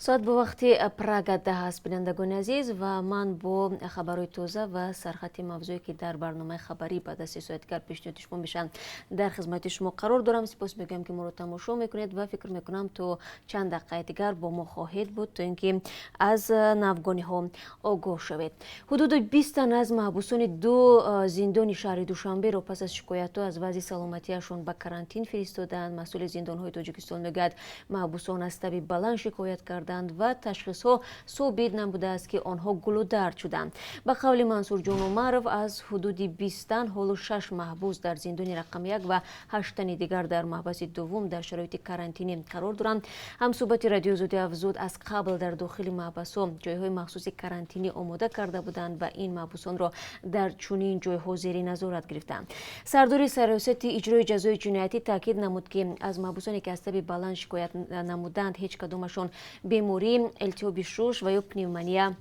Соат бо вақти Прага 10 аст, бинандагони азиз, ва ман бо хабарҳои тоза ва сархати мавзӯе, ки дар барномаи хабарӣ баъд аз 3 соат дигар пешниҳоди шумо мешаванд, дар хизмати шумо қарор дорам. Сипос мегӯям, ки моро тамошо мекунед, ва фикр мекунам, то чанд дақиқаи дигар бо мо хоҳед буд, то ин ки аз навгониҳо огоҳ шавед. Ҳудуди 20 тан аз маҳбусони ду зиндони шаҳри Душанберо пас аз шикоятҳо аз вазъи саломатиашон ба карантин фиристоданд. Масъули зиндонҳои Тоҷикистон мегӯяд, маҳбусон аз таби баланд шикоят карданд ва ташхисҳо собит намудааст, ки онҳо гулудард шуданд. Ба қавли Мансурҷон Умаров, аз ҳудуди 20 тан ҳоло шаш маҳбус дар зиндони рақами як ва ҳашт тани дигар дар маҳбаси дуввум дар шароити карантинӣ қарор доранд. Ҳамсӯҳбати Радиои Озодӣ афзуд, аз қабл дар дохили маҳбасҳо ҷойҳои махсуси карантинӣ омода карда буданд ва ин маҳбусонро дар чунин ҷойҳо зери назорат гирифтанд. Сардори Сарраёсати иҷрои ҷазои ҷиноятӣ таъкид намуд, ки аз маҳбусоне, ки аз таби баланд шикоят намуданд, ҳеҷ кадомашон бемории илтиҳоби шуш ва ё пневмония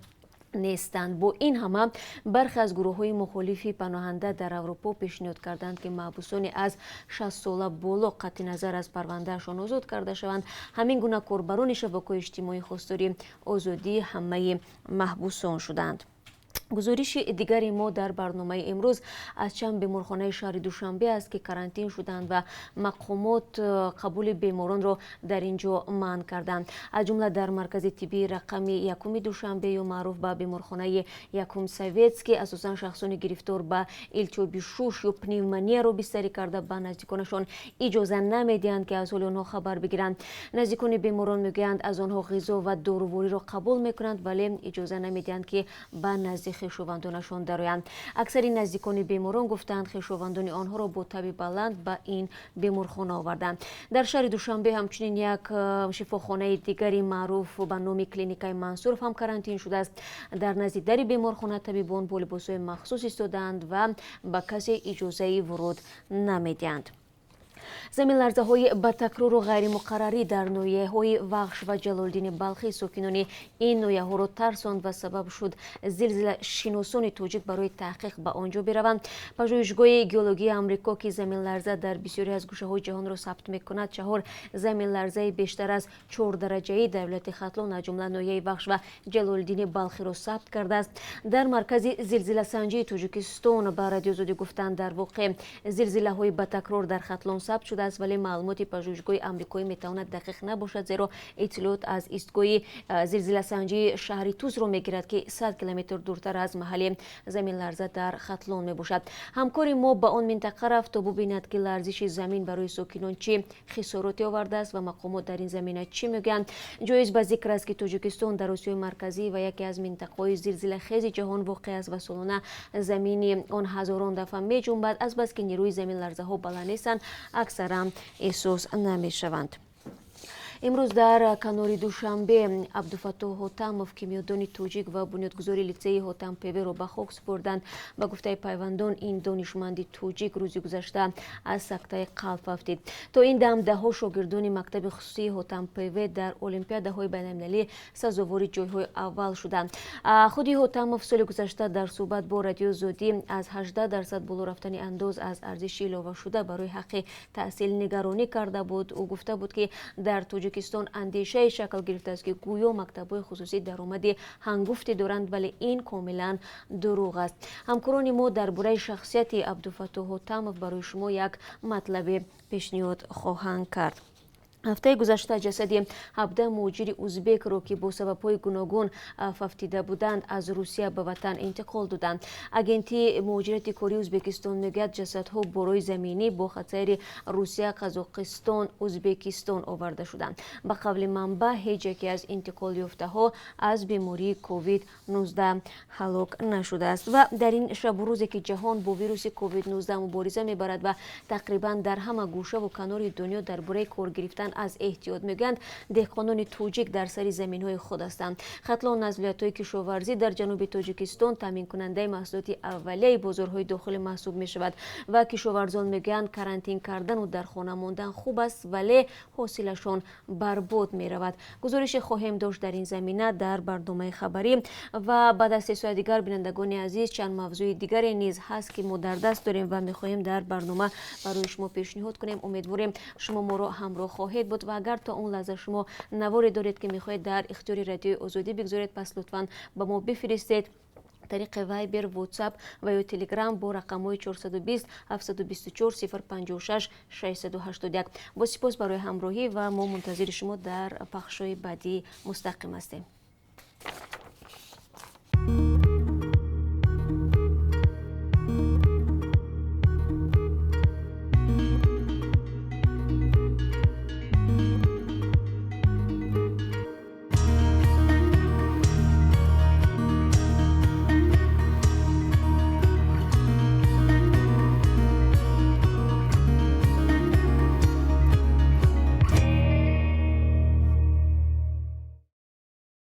нестанд. Бо ин ҳама, бархе аз гурӯҳҳои мухолифи паноҳанда дар Аврупо пешниҳод карданд, ки маҳбусони аз 60-сола боло қатъи назар аз парвандаашон озод карда шаванд. Ҳамин гуна корбарони шабакаҳои иҷтимоӣ хостори озодии ҳамаи маҳбусон шуданд. Гузориши дигари мо дар барномаи имрӯз аз чанд беморхонаи шаҳри Душанбе аст, ки карантин шуданд ва мақомот қабули беморонро дар ин ҷо манъ карданд. Аз ҷумла дар маркази тиббии рақами якуми Душанбе ё маъруф ба беморхонаи якум Советский асосан шахсони гирифтор ба илтиҳоби шуш ё пневмонияро бистарӣ карда, ба наздиконашон иҷоза намедиҳанд, ки аз ҳоли онҳо хабар бигиранд. Наздикони беморон мегӯянд, аз онҳо ғизо ва дорувориро қабул мекунанд, вале иҷоза намедиҳанд, ки ба назди хешовандонашон дароянд. Аксари наздикони беморон гуфтаанд, хешовандони онҳоро бо таби баланд ба ин беморхона оварданд. Дар шаҳри Душанбе ҳамчунин як шифохонаи дигари маъруф ба номи клиникаи Мансуров ҳам карантин шудааст. Дар назди дари беморхона табибон бо либосҳои махсус истодаанд ва ба касе иҷозаи вуруд намедиҳанд. Заминларзаҳои ба такрору ғайримуқаррарӣ дар ноҳияҳои Вахш ва Ҷалолиддини Балхӣ сокинони ин ноҳияҳоро тарсонд ва сабаб шуд, зилзилашиносони тоҷик барои таҳқиқ ба он ҷо бираванд. Пажӯҳишгоҳи геологии Амрико, ки заминларза дар бисёре аз гӯшаҳои ҷаҳонро сабт мекунад, чаҳор заминларзаи бештар аз 4 дараҷаӣ дар вилояти Хатлон, аз ҷумла ноҳияи Вахш ва Ҷалолиддини Балхиро сабт кардааст. Дар Маркази зилзиласанҷии Тоҷикистон ба Радиои Озодӣ гуфтанд, дар воқеъ зилзилаҳои ба такрор дар Хатлон сабт шудааст, вале маълумоти пажӯҳишгоҳи амрикоӣ метавонад дақиқ набошад, зеро иттилоот аз истгоҳи зилзиласанҷии шаҳри Тусро мегирад, ки 100 километр дуртар аз маҳалли заминларза дар Хатлон мебошад. Ҳамкори мо ба он минтақа рафт, то бубинад, ки ларзиши замин барои сокинон чӣ хисороте овардааст ва мақомот дар ин замина чӣ мегӯянд. Ҷоиз ба зикр аст, ки Тоҷикистон дар Осиёи Марказӣ ва яке аз минтақаҳои зилзилахези ҷаҳон воқеъ аст ва солона замини он ҳазорон дафъа меҷунбад. Азбаски нерӯи заминларзаҳо баланд нестанд, аксаран эҳсос намешаванд. Имрӯз дар канори Душанбе Абдуфаттоҳ Ҳотамов, кимиёдони тоҷик ва бунёдгузори литсеи Ҳотам Певеро, ба хок супурданд. Ба гуфтаи пайвандон, ин донишманди тоҷик рӯзи гузашта аз сактаи қалб афтид. То ин дам даҳҳо шогирдони мактаби хусусии Ҳотам Певе дар олимпиадаҳои байналмилалӣ сазовори ҷойҳои аввал шуданд. Худи Ҳотамов соли гузашта дар суҳбат бо Радиои Озодӣ аз 18% боло рафтани андоз аз арзиши иловашуда барои ҳаққи таҳсил нигаронӣ карда буд. Ӯ гуфта буд, ки дар Тоҷикистон андешае шакл гирифтааст, ки гӯё мактабҳои хусусӣ даромади ҳангуфте доранд, вале ин комилан дурӯғ аст. Ҳамкорони мо дар бораи шахсияти Абдуфаттоҳ Ҳотамов барои шумо як матлабе пешниҳод хоҳанд кард. Ҳафтаи гузашта ҷасади 17 муҳоҷири узбекро, ки бо сабабҳои гуногун фавтида буданд, аз Русия ба ватан интиқол доданд. Агентии муҳоҷирати кории Ӯзбекистон мегӯяд, ҷасадҳо бо роҳи заминӣ бо хатсайри Русия, Қазоқистон, Ӯзбекистон оварда шуданд. Ба қавли манбаъ, ҳеҷ яке аз интиқолёфтаҳо аз бемории ковид-19 ҳалок нашудааст. Ва дар ин шабу рӯзе, ки ҷаҳон бо вируси ковид-19 мубориза мебарад ва тақрибан дар ҳама гӯшаву канори дунё дар бораи кор гирифтан аз эҳтиёт мегӯянд, деҳқонони тоҷик дар сари заминҳои худ ҳастанд. Хатлон аз вилоятҳои кишоварзӣ дар ҷануби Тоҷикистон таъминкунандаи маҳсулоти аввалияи бозорҳои дохилӣ маҳсуб мешавад ва кишоварзон мегӯянд, карантин кардану дар хона мондан хуб аст, вале ҳосилашон барбод меравад. Гузорише хоҳем дошт дар ин замина дар барномаи хабарӣ ва баъд аз 3 соат дигар. Бинандагони азиз, чанд мавзӯи дигаре низ ҳаст, ки мо дар даст дорем ва мехоҳем дар барнома барои шумо пешниҳод кунем. Умедворем, шумо моро ҳамроҳ хоҳед. Хоҳед буд ва агар то он лаҳза шумо наворе доред, ки мехоҳед дар ихтиёри Радиои Озодӣ бигзоред, пас лутфан ба мо бифиристед тариқи Вайбер, Ватсап ва ё Телеграм бо рақамҳои 420 724 056 681. Бо сипос барои ҳамроҳӣ ва мо мунтазири шумо дар пахшҳои баъдии мустақим ҳастем.